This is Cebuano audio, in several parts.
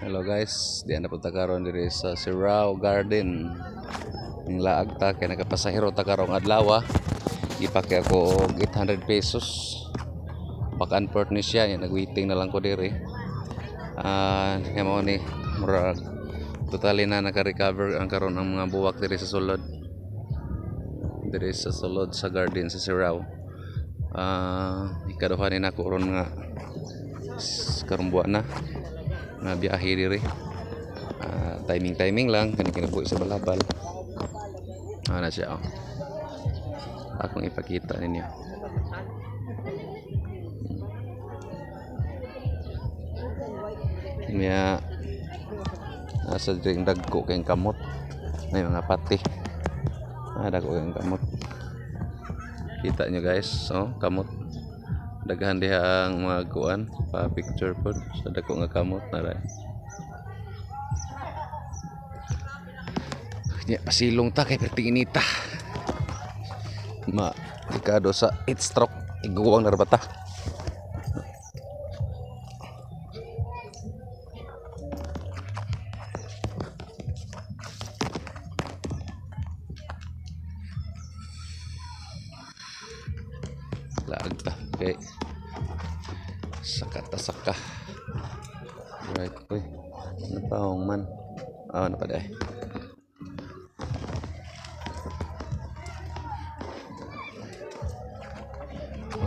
Hello guys, di na punta karon diri sa Sirao Garden. Ning laag ta kay nakapasahero ta karong adlaw. Gipaki ako og 800 pesos. Back and forth ni siya, nagwaiting na lang ko diri. Ah, kay mao ni murag totally na naka-recover ang karon ang mga buwak diri sa sulod. Diri sa sulod sa garden sa Sirao. Ah, ikaduha ni nako ron nga karong buwan na nga biyahe diri. Ah, timing timing lang kani kinabuhi sa balabal. Ana siya, oh. Akong ipakita ninyo. Nya nasa diri dagko kayong kamot. May mga pati. Ah, dagko kayong kamot. Kita nyo guys, oh, kamot. Daghan diha ang mga kuan pa picture pod sa dako nga kamot na ray. Nya pasilong ta kay perting inita. Ma delikado sa heat stroke, iguwang narbata. Laag ta kay saka ta saka. Right, uy. Napahong man. Ah, napaday.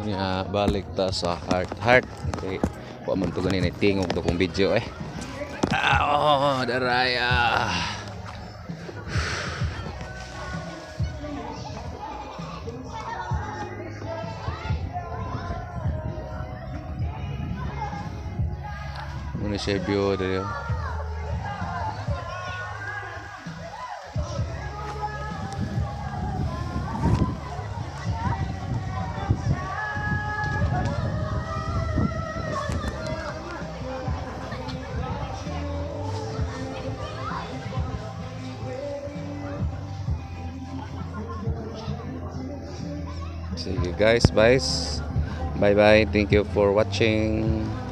Nya balik ta sa heart heart kay wa man to gani tingog to kong video eh. Ah, oh, daraya. Muna siya view diri. Sige guys, bye. Bye bye. Thank you for watching.